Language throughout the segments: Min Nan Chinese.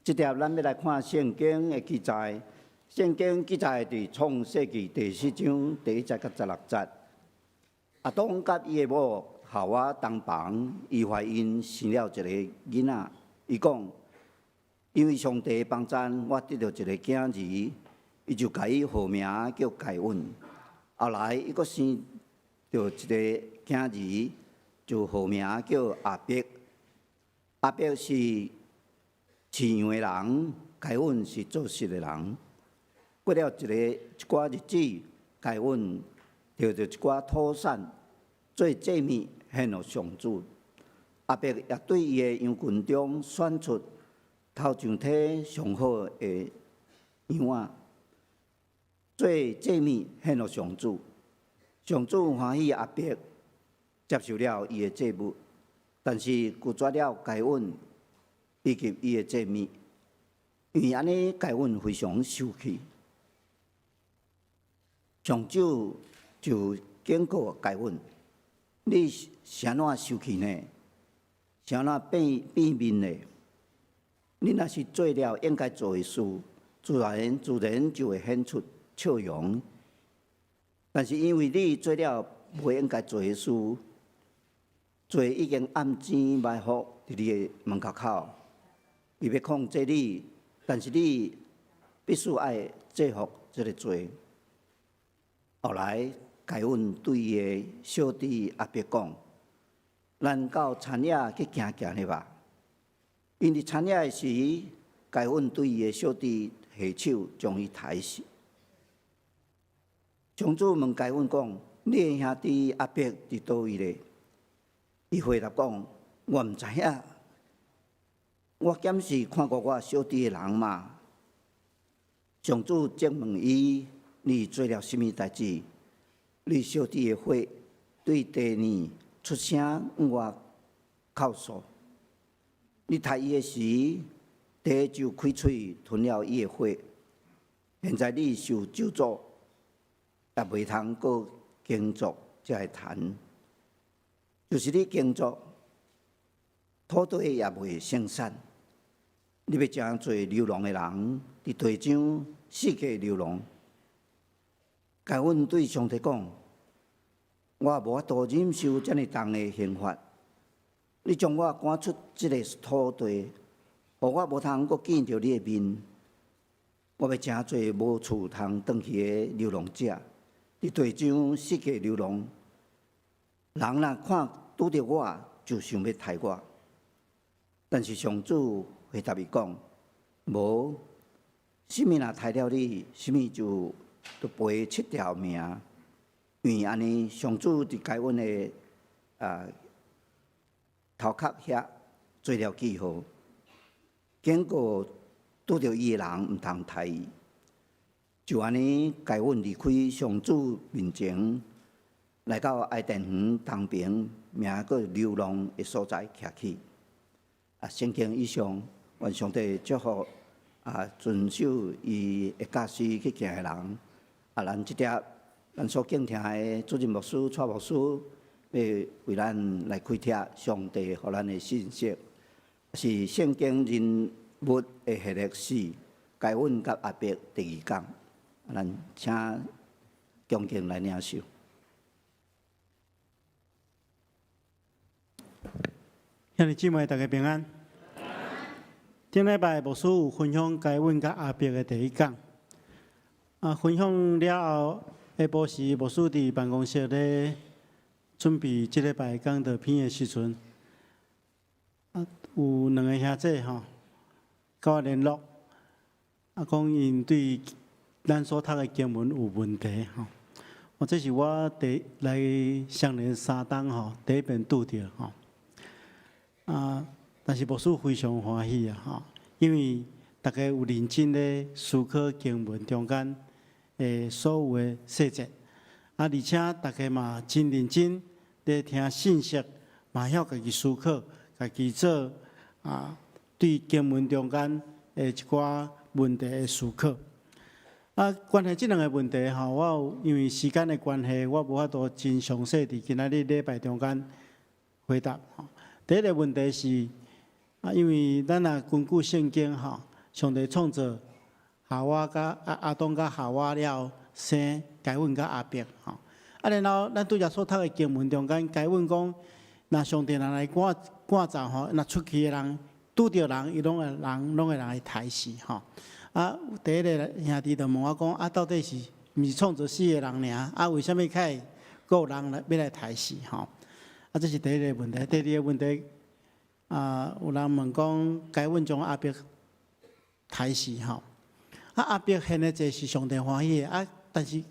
這帖咱欲來看聖經的記載，聖經記載佇創世記第四章第一節佮十六節。亞當佮伊的某夏娃同房，伊懷孕生了一个囡仔。伊講：因為上帝幫贊，我得著一个囝兒，伊就共伊號名叫該隱。後來伊閣生著一個囝兒，就號名叫亞伯。亞伯是飼羊的人，該隱是做穡的人。過了一寡日子，該隱摕著一寡土產做祭物獻予上主。亞伯也對伊的羊群中選出頭上體上好的羊仔，做祭物獻予上主。上主歡喜亞伯，接受了伊的祭物，但是拒絕了該隱以及伊的祭物，因為按呢，該隱非常受氣。上主就警告該隱：你是按怎受氣呢？是按怎變變面呢？你若是做了應該做的事，自然就會顯出笑容。但是因為你做了袂應該做的事，罪已經暗箭埋伏佇你的門口口，伊欲控制你，但是你必須愛制服這个罪。後來，該隱對伊的小弟亞伯講：咱到田野去行行咧吧。𪜶佇田野的時，該隱對伊的小弟下手，將伊刣死。上主問該隱講：你的兄弟亞伯佇佗位咧？伊回答講：我毋知影，我敢是看顧我小弟的人嗎？上主責問伊：你做了啥物代誌？你小弟的血對地呢出聲向我哭訴。你刣伊的時，地就開喙吞了伊的血。現在你受咒詛，也袂通閣耕作這个田。就是你耕作，土地也袂生產。你欲成做流浪的人，佇地上四界流浪。該隱對上帝講：我無法度忍受遮爾重的刑罰，你將我趕出這个土地，予我無通閣見著你的面。我欲成做無厝通轉去的流浪者，佇地上四界流浪。人若看拄著我，就想欲刣我。但是上主回答伊講：無，啥物若刣了你，啥物就著賠七條命。因為按呢，上主佇該隱的頭殼遐做了記號，警告拄著伊的人毋通刣伊。就按呢，該隱離開上主面前，來到伊甸園東爿，名叫流浪的所在徛起。聖經以上，願上帝祝福遵守伊的教示去行的人。咱這帖咱所敬聽的主任牧師、蔡牧師，欲為咱來開帖上帝予咱的信息，是聖經人物的系列四，該隱佮亞伯第二講。咱請恭敬來領受。兄弟姊妹，大家平安。頂禮拜牧師有分享該隱佮亞伯的第一講。分享了後，下晡時牧師佇辦公室咧準備這禮拜講道片的時陣，有兩个兄弟吼，佮我聯絡，講𪜶對咱所讀的經文有問題吼。哦，這是我第來雙連三冬吼，第一遍拄著吼。但是牧師非常歡喜啊！吼，因為大家有認真咧思考經文中間的所有的細節，而且大家嘛真認真咧聽信息，嘛曉家己思考，家己做對經文中間的一寡問題的思考。關係這兩个問題吼，我有因為時間的關係，我無法度真詳細佇今仔日禮拜中間回答。第一个問題是，因為咱若根據聖經吼，上帝創造夏娃佮亞當佮夏娃了後，生該隱佮亞伯吼。啊，然後咱拄才所讀的經文中間，該隱講，若上帝若來趕趕走吼，若出去的人拄著人，伊攏會人攏會人會刣死吼。啊，第一个兄弟就問我講，啊，到底是毋是創造四个人爾？啊，為啥物較會閣有人來欲來刣死吼？啊，這是第一个問題。第二个問題，啊，有人問講，該隱將亞伯刣死吼。啊，亞伯獻的祭是上帝歡喜的，啊，但是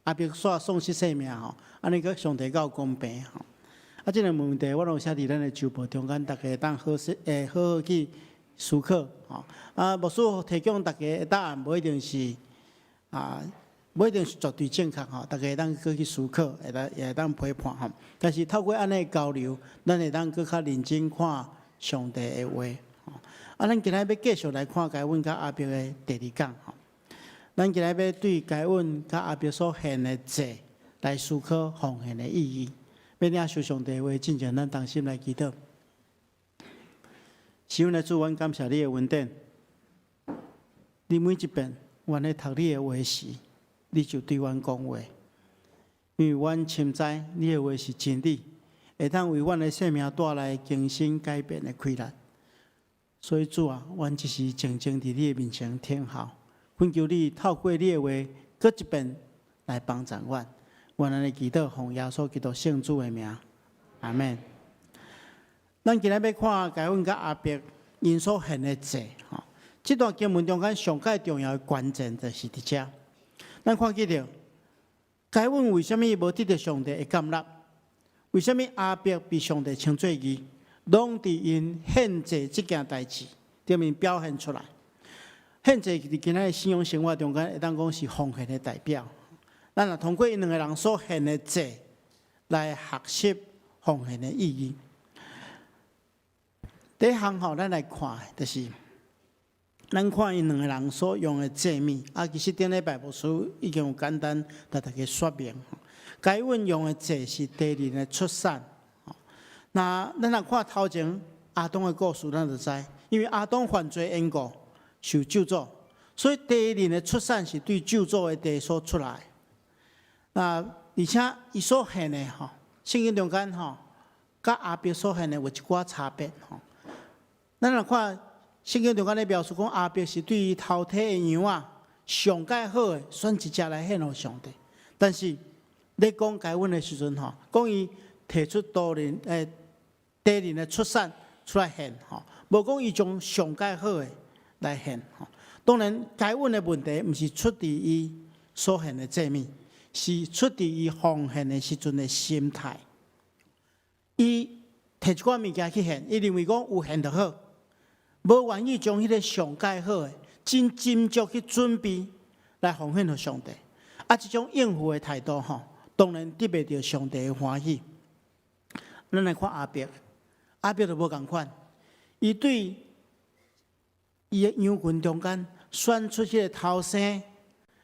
亞伯煞喪失性命吼，按呢閣上帝敢有公平吼？啊，這個問題我攏有寫佇咱的週報中間，大家會當好勢會好好去思考吼。啊，牧師提供大家的答案，無一定是啊，無一定是絕對正確吼，大家會當閣去思考，會當也會當批判吼。但是透過按呢交流，咱會當閣較認真看上帝的話。啊，咱今仔欲繼續來看該隱佮亞伯的第二講吼。咱今仔欲對該隱佮亞伯所獻的祭來思考奉獻的意義。欲領受上帝的話，進前咱同心來祈禱。是阮的主，阮感謝你的恩典。你每一遍，阮咧讀你的話時，你就對阮講話。因為阮深知你的話是真理，會當為阮的生命帶來更新改變的氣力。所以主啊，阮這時靜靜佇你的面前聽候，懇求你透過你的話，閣一遍來幫助阮。阮按呢祈禱，奉耶穌基督聖子的名，阿門。咱今仔欲看該隱佮亞伯𪜶所獻的祭，吼，這段經文中間上蓋重要的關鍵就是佇遮。咱看見著，該隱為啥物無得著上帝的接納？為啥物亞伯被上帝稱做義？攏佇𪜶獻祭這件代誌頂面表現出來。獻祭佇今仔的信仰生活中間，會當講是奉獻的代表。咱若通過𪜶兩个人所獻的祭來學習奉獻的意義。第一項吼，咱來看，就是咱看𪜶兩个人所用的祭物。啊，其實頂禮拜牧師已經有簡單共大家說明。該隱用的祭是低齡的出產。那咱若看頭前亞當的故事，咱就知，因為亞當犯罪緣故受咒詛，所以低齡的出產是對咒詛的地所出來。那而且伊所獻的吼，聖經中間吼，佮亞伯所獻的有一寡差別吼。咱若看聖經中間咧描述講，亞伯是對伊頭胎的羊仔上蓋好的選一隻來獻予上帝。但是咧講該隱的時陣吼，講伊提出多年低齡的出產出來獻吼，無講伊將上蓋好的來獻吼。當然，該隱的問題毋是出佇伊所獻的祭物，是出佇伊奉獻的時陣的心態。伊提一寡物件去獻，伊認為講有獻就好，無願意將彼个上蓋好的真斟酌去準備來奉獻予上帝。啊，這種應付的態度吼，當然得袂著上帝的歡喜。咱來看亞伯，亞伯就無仝款，伊對伊的羊群中間選出彼个頭生，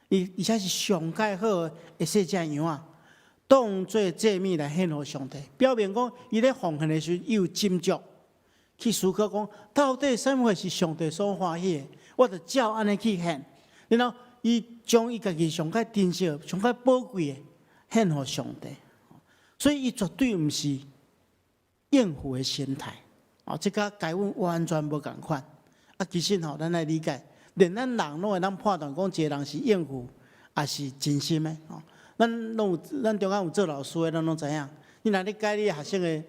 伊而且是上蓋好的細隻羊仔，當做祭物來獻予上帝，表明講伊咧奉獻的時陣，伊有斟酌去思考講，到底啥物是上帝所歡喜的，我就照按呢去獻。然後伊將伊家己上蓋珍惜、上蓋寶貴的獻予上帝，所以伊絕對毋是應付的心態。哦，這佮該隱完全無仝款。啊，其實吼，咱來理解，連咱人攏會當判斷講，一个人是應付，抑是真心的。吼，咱攏有，咱中間有做老師的，咱攏知影。你若咧改你學生的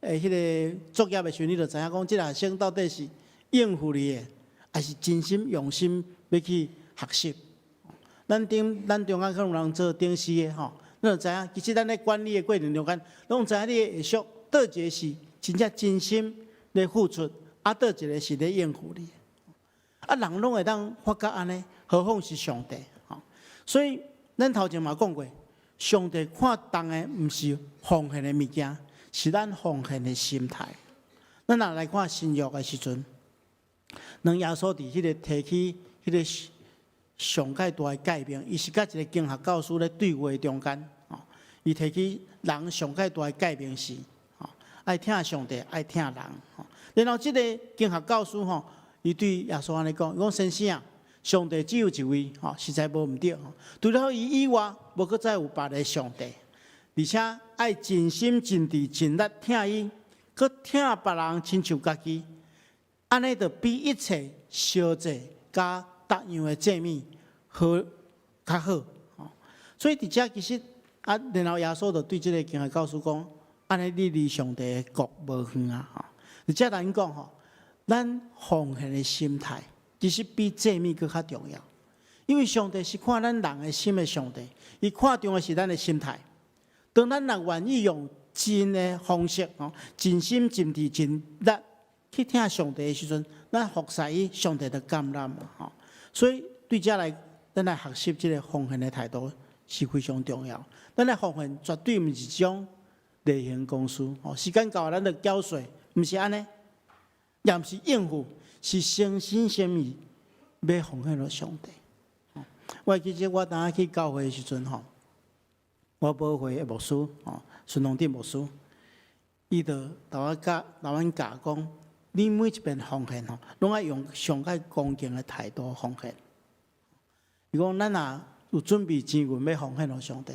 彼个作業的時陣，你就知影講，這个學生到底是應付你的，抑是真心用心欲去學習。咱中間可能有人做頂司的吼，咱就知影，其實咱咧管理的過程中間，攏知影你的下屬佗一个是真正真心咧付出，啊，佗一个是咧應付你。啊，人攏會當發覺按呢，何況是上帝？吼，所以咱頭前嘛講過，上帝看重的毋是奉獻的物件，是咱奉獻的心態。咱若來看新約的時陣，當耶穌佇彼个提起彼个上蓋大的誡命，伊是佮一个經學教師咧對話中間，吼，伊提起人上蓋大的誡命是，吼，愛疼上帝，愛疼人，吼。然後這个經學教師吼，伊對耶穌按呢講，伊講先生啊，上帝只有一位，吼，實在無毋對。除了伊以外，無閣再有別个上帝。而且愛盡心盡智盡力疼伊，閣疼別人親像家己，按呢就比一切燒祭佮逐樣的祭物好較好。所以佇遮其實啊，然後耶穌就對這个經學教師講：按呢你離上帝的國無遠啊！吼，佇遮咱講吼，咱奉獻的心態其實比祭物閣較重要，因為上帝是看咱人的心的上帝，伊看重的是咱的心態。當咱若願意用真的方式，吼，盡心盡智盡力去疼上帝的時陣，咱服侍伊，上帝就感咱吼。所以對遮來，咱來學習這個奉獻的態度是非常重要。咱來奉獻絕對毋是一種例行公事，吼，時間到咱就繳稅，毋是按呢，也毋是應付，是誠心誠意欲奉獻予上帝。我會記得我當去教會的時陣，吼，我母會的牧師，吼，孫龍鎮牧師，伊就共我教，共阮教講，你每一遍奉獻吼，攏愛用上較恭敬的態度奉獻。伊講咱若有準備錢銀欲奉獻予上帝，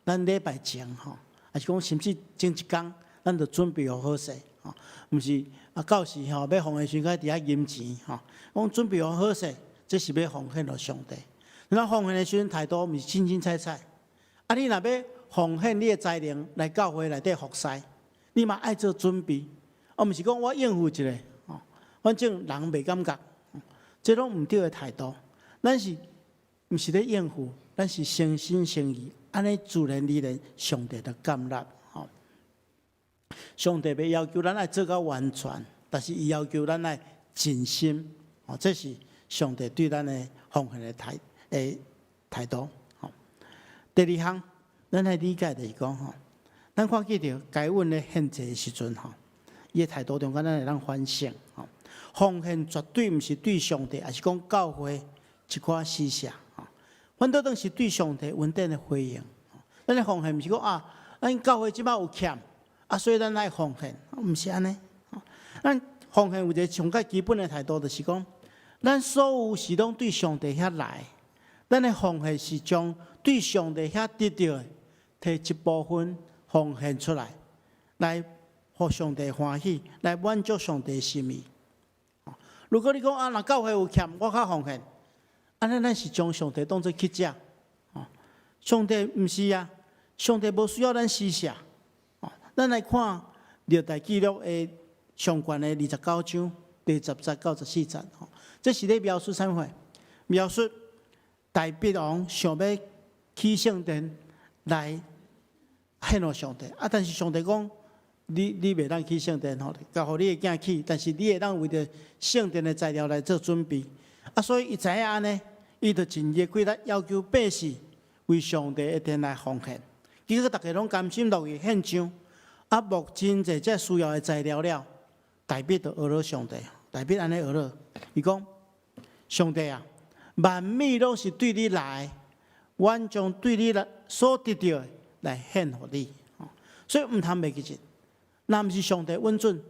咱禮拜前吼，抑是講甚至前一工，咱就準備予好勢，吼，毋是啊到時吼欲奉獻時陣佇遐揜錢吼，講準備予好勢，這是欲奉獻予上帝。咱奉獻的時陣態度毋是凊凊彩彩，啊你若欲奉獻你的才能來教會內底服侍，你嘛愛做準備，啊毋是講我應付一下，吼，反正人袂感覺，這攏毋對的態度。咱是毋是咧應付？咱是誠心誠意，按呢自然而然，上帝就感納。吼，上帝袂要求咱愛做到完全，但是伊要求咱愛盡心。吼，這是上帝對咱的奉獻的態度。吼，第二項，咱愛理解就是講吼，咱看見著該隱咧獻祭的時陣吼，伊的態度中間咱會當反省。吼，奉獻絕對毋是對上帝，抑是講教會一寡施捨。反倒當是對上帝恩典的回應。咱的奉獻毋是講啊，咱教會這擺有欠，啊，所以咱愛奉獻，毋是按呢。咱奉獻有一個上較基本的態度，就是講，咱所有是攏對上帝遐來，咱的奉獻是將對上帝遐得著的，提一部分奉獻出來，來予上帝歡喜，來滿足上帝心意。如果你講啊，若教會有欠，我較奉獻。按呢，咱是將上帝當做乞食，上帝毋是啊，上帝無需要咱施捨。咱來看歷代記錄的上懸的29章第10節到14節，這是咧描述啥物貨？描述大衛王想欲起聖殿來獻予上帝，啊，但是上帝講，你袂當起聖殿吼，交予你的囝起，但是你會當為著聖殿的材料來做準備。啊，所以伊知影按呢，伊就盡伊的氣力要求百姓為上帝的殿來奉獻。結果逐家攏甘心樂意獻上，啊，募真濟這需要的材料了，大衛就哀禱上帝，大衛按呢哀禱，伊講：上帝啊，萬物攏是對你來，阮將對你來所得著的來獻予你。所以毋通袂記得，若毋是上帝允准，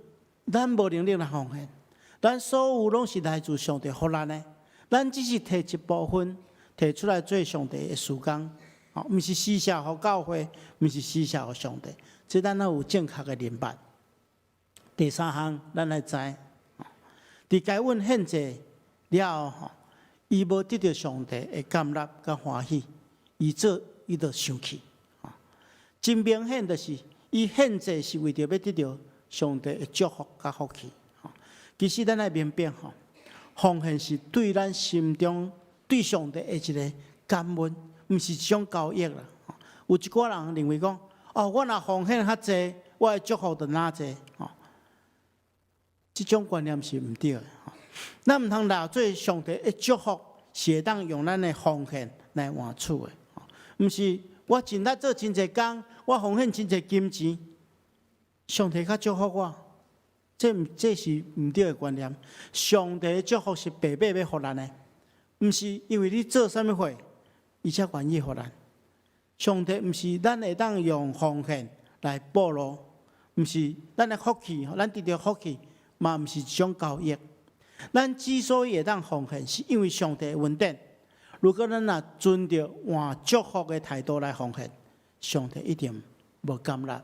咱無能力來奉獻。咱所有攏是來自上帝予咱的，咱只是提一部分提出來做上帝的事工，吼，毋是施捨予教會，毋是施捨予上帝，這咱愛有正確的認識。第三項，咱愛知，佇該隱獻祭了後，吼，伊無得著上帝的感納佮歡喜，伊做伊就生氣。真明顯就是伊獻祭是為著欲得著上帝的祝福佮福氣。其實咱愛明白吼，奉獻是對咱心中對上帝的一個感恩，毋是一種交易啦。有一寡人認為講，哦，我若奉獻較濟，我的祝福就若濟。吼，這種觀念是毋對的。咱毋通當做上帝的祝福是會當用咱的奉獻來換取的。毋是我盡力做真濟工，我奉獻真濟金錢，上帝較祝福我。這毋這是毋對的觀念。上帝的祝福是白白欲予咱的，毋是因為你做啥物貨，伊才願意予咱。上帝毋是咱會當用奉獻來補路，毋是咱的福氣，咱得著福氣嘛，毋是一種交易。咱之所以會當奉獻，是因為上帝的恩典。如果咱若存著換祝福的態度來奉獻，上帝一定無甘納。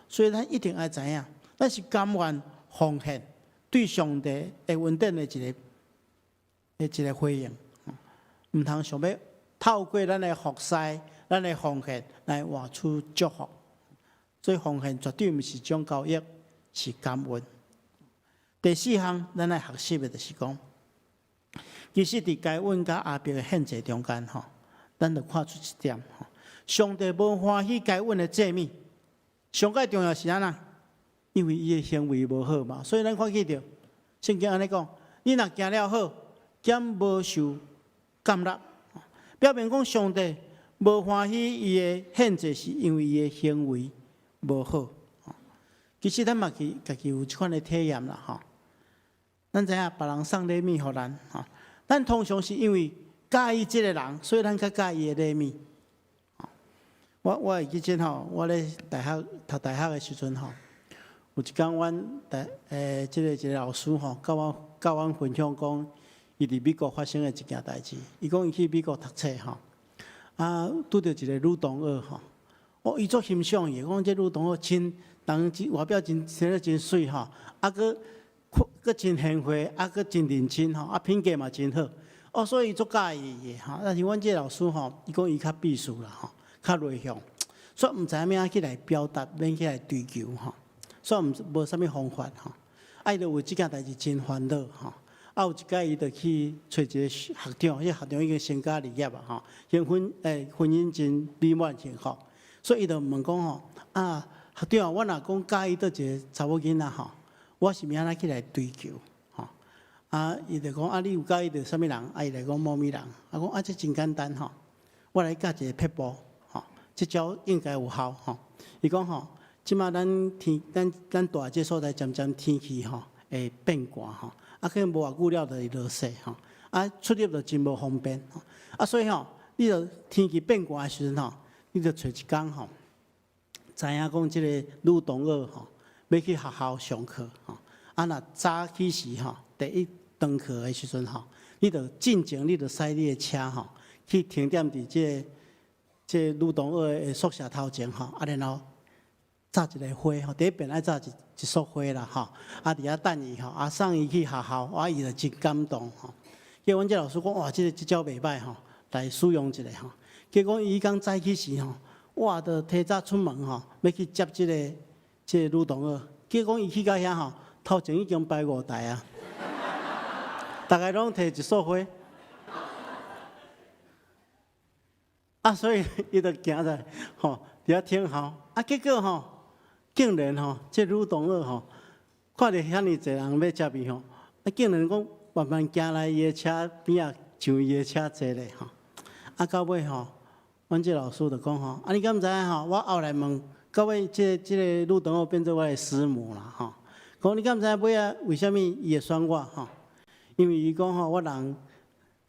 所以咱一定愛知影，咱是甘願奉獻對上帝的恩典的一個回應，毋通想欲透過咱的服侍、咱的奉獻來換取祝福。所以奉獻絕對毋是一種交易，是感恩。第四項，咱來學習的就是講，其實佇該隱佮亞伯的獻祭中間，吼，咱就看出一點，吼，上帝無歡喜該隱的祭物。上蓋重要是按怎？因為伊的行為無好嘛，所以咱看見著聖經按呢講：你若行了好，敢無受甘納？表明講上帝無歡喜伊的獻祭，是因為伊的行為無好。其實咱嘛去家己有這款的體驗啦，吼。咱知影別人送禮物予咱，吼，咱通常是因為佮意這個人，所以咱較佮意伊的禮物。我會記得吼，我咧大學讀大學的時陣吼，有一工阮大這個一個老師吼，佮阮分享講，伊佇美國發生的一件代誌。伊講伊去美國讀冊吼，啊，拄著一個女同學吼，哦，伊足欣賞伊，講這女同學真人外表真生得真媠吼，啊，閣閣真賢惠，啊，閣真認真吼，啊，品格嘛真好，哦，所以伊足佮意伊的吼。但是阮這個老師吼，伊講伊較避暑啦吼，較內向，所以毋知影欲按怎去來表達，免去來追求吼，所以毋無啥物方法吼。啊，伊就為這件代誌真煩惱吼。啊，有一擺伊就去揣一個學長，彼個學長已經成家立業啊吼，婚姻真美滿幸福，所以伊就問講吼，啊，學長，我若講佮意佗一個查某囡仔吼，我是欲按怎去來追求吼？啊，伊就講啊，你有佮意著啥物人？啊，伊就講某物人。啊，講啊，這真簡單吼，我來教一個撇步吼，這招應該有效吼。伊講吼，這馬咱天咱咱蹛這所在，漸漸天氣吼會變寒吼。啊，可能無偌久了就會落雪吼，啊，出入就真無方便吼，啊，所以吼，你著天氣變寒的時陣吼，你著揣一工吼，知影講這個女同學吼，欲去學校上課吼，啊，若早起時吼，第一堂課的時陣吼，你著進前你著駛你的車吼，去停踮佇這個女同學的宿舍頭前吼，啊，然後紮一個花吼，第一遍愛紮一束花啦吼，啊，佇遐等伊吼，啊，送伊去學校，啊，伊就真感動吼。結果阮這老師講，哇，這招袂䆀吼，來使用一下吼。結果伊彼工早起時吼，哇，就提早出門吼，欲去接這個女同學。結果伊去到遐吼，頭前已經擺五台啊，逐个攏提一束花。啊，所以伊就行來吼，佇遐等候。啊，結果吼，竟然吼，這女同學吼，看著遐爾濟人欲接伊吼，啊，竟然講慢慢行來伊的車邊仔，上伊的車坐咧吼。啊，到尾吼，阮這老師就講吼，啊，你敢毋知影吼？我後來問，到尾這個女同學變做我的師母啦吼。講你敢毋知影尾仔為啥物伊會選我吼？因為伊講吼，我人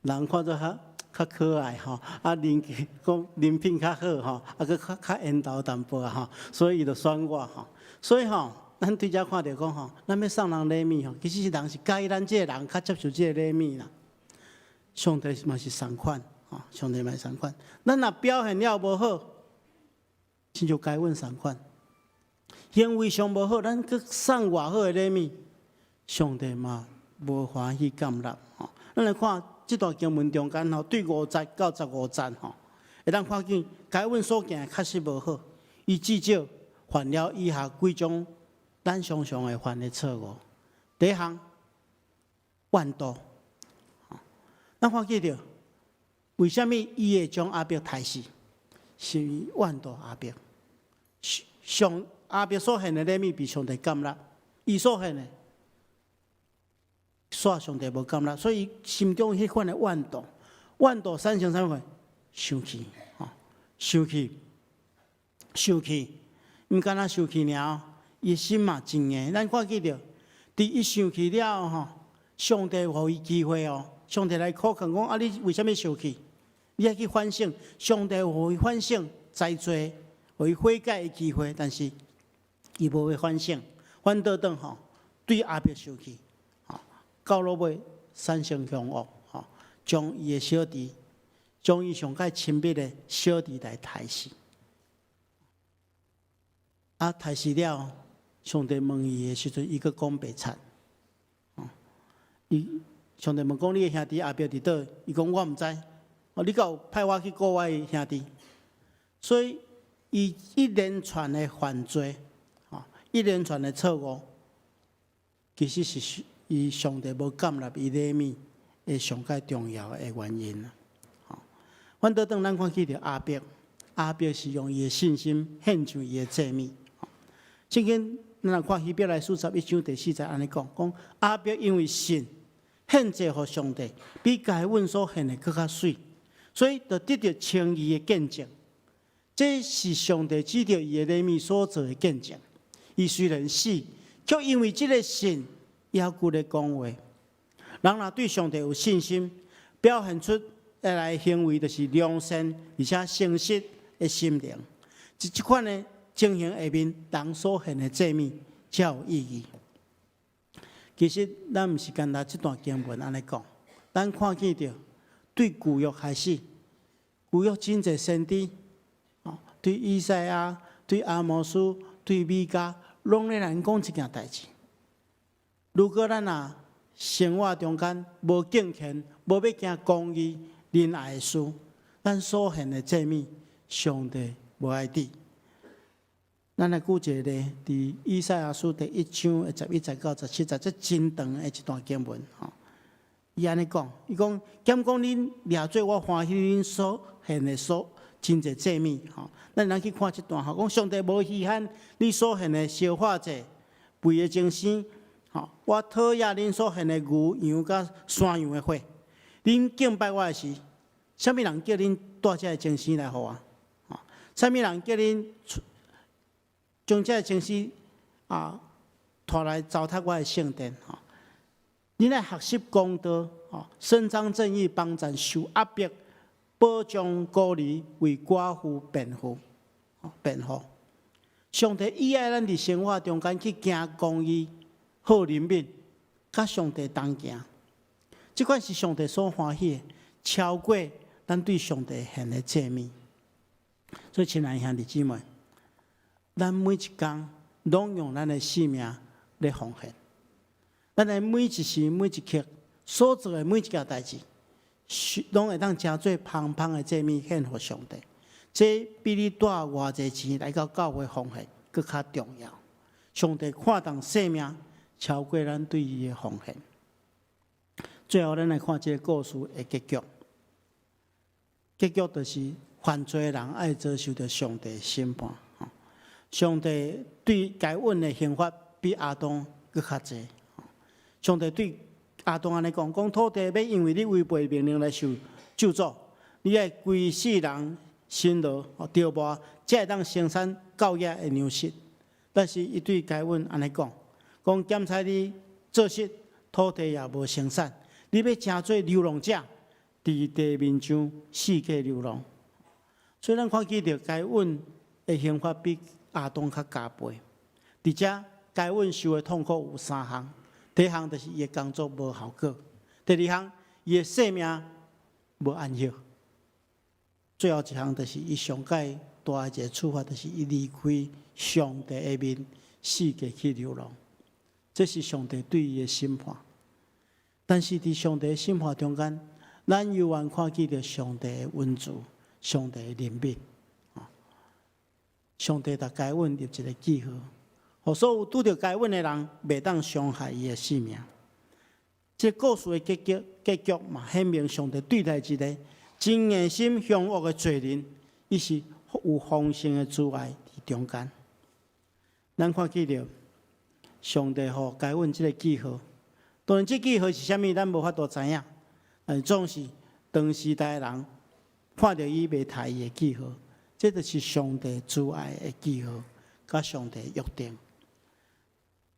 人看做較較可愛吼，啊，人講人品較好吼，啊，閣較較緣投淡薄仔吼，所以伊就選我吼。所以吼，咱對遮看著講吼，咱欲送人禮物吼，其實是人是佮意咱這個人，較接受這個禮物啦。上帝嘛是仝款，吼，上帝嘛是仝款。咱若表現了無好，親像該隱仝款，行為上無好，咱閣送偌好的禮物，上帝嘛無歡喜甘納吼。咱來看這段經文中間吼，對5節到15節吼，會當看見該隱所行的確實無好，伊至少犯了以下幾種咱常常會犯的錯誤。第一項，怨妒。咱看見著，為啥物伊會將亞伯刣死？是因為怨妒亞伯。上亞伯所獻的禮物被上帝甘納，伊所獻的，煞上帝無甘納，所以心中彼款的怨妒，怨妒產生啥物貨？生氣，吼，生氣，生氣，毋敢若生氣爾，伊心嘛真硬。咱看見著，佇伊生氣了後，吼，上帝予伊機會哦，上帝來苦勸講啊，你為啥物生氣？你愛去反省，上帝予伊反省、知罪，予伊悔改的機會，但是伊無欲反省，反倒轉吼，對亞伯生氣。到落尾產生兇惡，吼，將伊的小弟，將伊上蓋親密的小弟來刣死。啊，刣死了，上帝問伊的時陣，伊閣講白賊。伊上帝問講：你的兄弟亞伯佇佗？伊講我毋知。哦，你敢有派我去顧我的兄弟？所以，伊一連串的犯罪，吼，一連串的錯誤，其實是伊上帝無接納伊禮物的上蓋重要的原因啦。吼，反倒轉咱看見著亞伯，亞伯是用伊的信心獻上伊的祭物。聖經咱若看希伯來書11章第4節按呢講，講亞伯因為信獻祭予上帝，比該隱所獻的閣較媠，所以就得著稱義的見證。這是上帝指著伊的禮物所做的見證。伊雖然死，卻因為這个信，猶閣咧講話。人若對上帝有信心，表現出來的行為就是良善而且誠實的心靈。佇這款的情形下面，人所獻的祭物才有意義。其實，咱毋是干焦這段經文按呢講，咱看見著對舊約開始，舊約真濟先知，哦，對以賽亞、對阿摩司、對彌迦，攏咧來講這件代誌。如果咱若生活中間無敬虔，無欲行公義、仁愛的事，咱所獻的祭物，上帝無愛滴。咱來舉一個例，佇以賽亞書第1章的11節到17節，這真長的一段經文吼。伊按呢講，伊講，敢講恁掠做我歡喜恁所獻的所真濟祭物吼。咱來去看這段吼，講上帝無稀罕你所獻的燒化祭、肥的精牲，吼，我討厭恁所獻的牛羊佮山羊的血。恁敬拜我的時，啥物人叫恁帶這个精牲來予我？吼，啥物人叫恁將這个精牲啊帶來糟蹋我的聖殿？吼，恁愛學習公道，吼，伸張正義，幫贊受壓迫，保障孤兒，為寡婦辯護，辯護。上帝伊愛咱佇生活中間去行公義、好憐憫，佮上帝同行。這款是上帝所歡喜的，超過咱對上帝獻的祭物。所以，親愛兄弟姊妹，咱每一工攏用咱的性命咧奉獻。咱的每一時每一刻所做的每一件代誌，攏會當成做芳芳的祭物獻予上帝。這比你帶偌濟錢來到教會奉獻閣較重要。上帝看重生命，超過咱對伊的奉獻。最後，咱來看這個故事的結局。結局就是犯罪的人愛遭受著上帝審判。上帝對該隱的刑罰比亞當閣較濟。上帝對亞當按呢講：講土地欲因為你違背命令來受咒詛，你愛規世人辛勞著磨，才會當生產夠額的糧食。但是伊對該隱按呢講：講檢採你做實，土地也無生產，你欲成做流浪者，佇地面上四界流浪。所以咱看見著該隱的刑罰比亞當較加倍。佇遮該隱受的痛苦有三項：第一項就是伊的工作無效果；第二項，伊的性命無安息；最後一項就是伊上蓋大的一個處罰，就是伊離開上帝的面，四界去流浪。這是上帝對伊的審判。但是佇上帝的審判中間，咱猶原看見著上帝的恩慈、上帝的憐憫。上帝共該隱立一個記號，予所有拄著該隱的人，袂當傷害伊的性命。這個故事的結局，結局嘛顯明上帝對待一個真硬心兇惡的罪人，伊是有豐盛的慈愛佇中間。咱看見著上帝予該隱這個記號，當然這記號是啥物，咱無法度知影。但總是當時代的人看著伊袂刣伊的記號，這就是上帝慈愛的記號，佮上帝約定。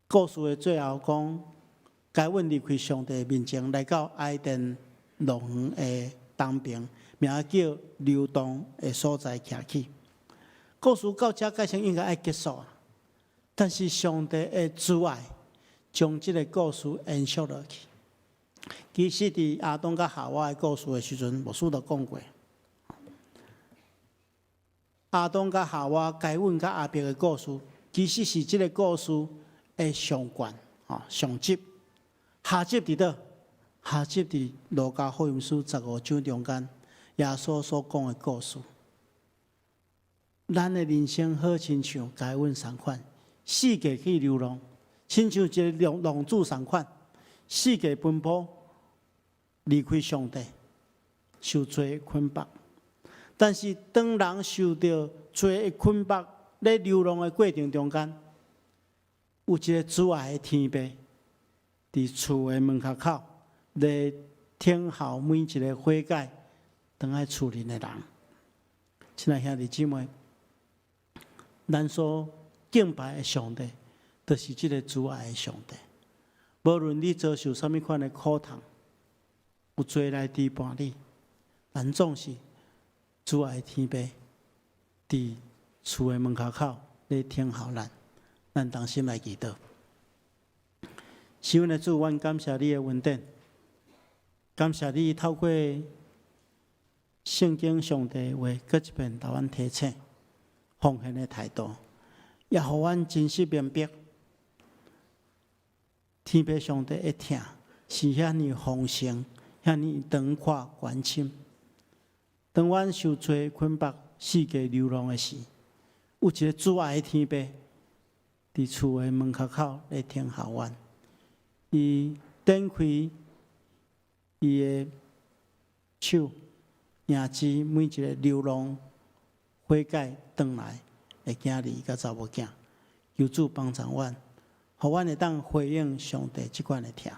故事的最後講，該隱離開上帝面前，來到伊甸樂園的東邊，名叫流動的所在徛起。故事到這蓋先應該愛結束啊，但是上帝的慈愛將這个故事延續落去。其實佇亞當佮夏娃的故事的時陣，牧師就講過。亞當佮夏娃、該隱佮亞伯的故事，其實是這個故事的上卷，吼上集。下集佇佗？下集佇路加福音書15章中間，耶穌所講的故事。咱的人生好親像該隱仝款，四界去流浪，親像一个浪子仝款，四界奔波，離開上帝，受罪的捆綁。但是當人受著罪的捆綁，咧流浪的過程中間，有一个慈愛的天父，佇厝的門跤口咧等候每一个悔改、轉來厝裡的人。親愛兄弟姊妹，咱所敬拜的上帝，就是這个慈愛的上帝。無論你遭受啥物款的苦痛，有罪來缠絆你，但總是慈愛的天父佇厝的門跤口咧等候咱，咱同心來祈禱。是阮的主，阮感謝你的恩典，感謝你透過聖經上帝話，閣一遍予阮提醒奉獻的態度，也予阮真實明白，天父上帝的疼是遐爾豐盛，遐爾長闊寬深。當阮受罪捆綁、四界流浪的時，有一个慈愛的天父佇厝的門跤口咧等候阮，伊展開伊的手，迎接每一个流浪悔改轉來的囝兒佮查某囝，求主幫助阮，予阮會當回應上帝這款的疼。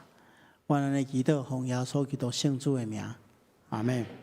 阮按呢祈禱，奉耶穌基督聖子的名，阿門。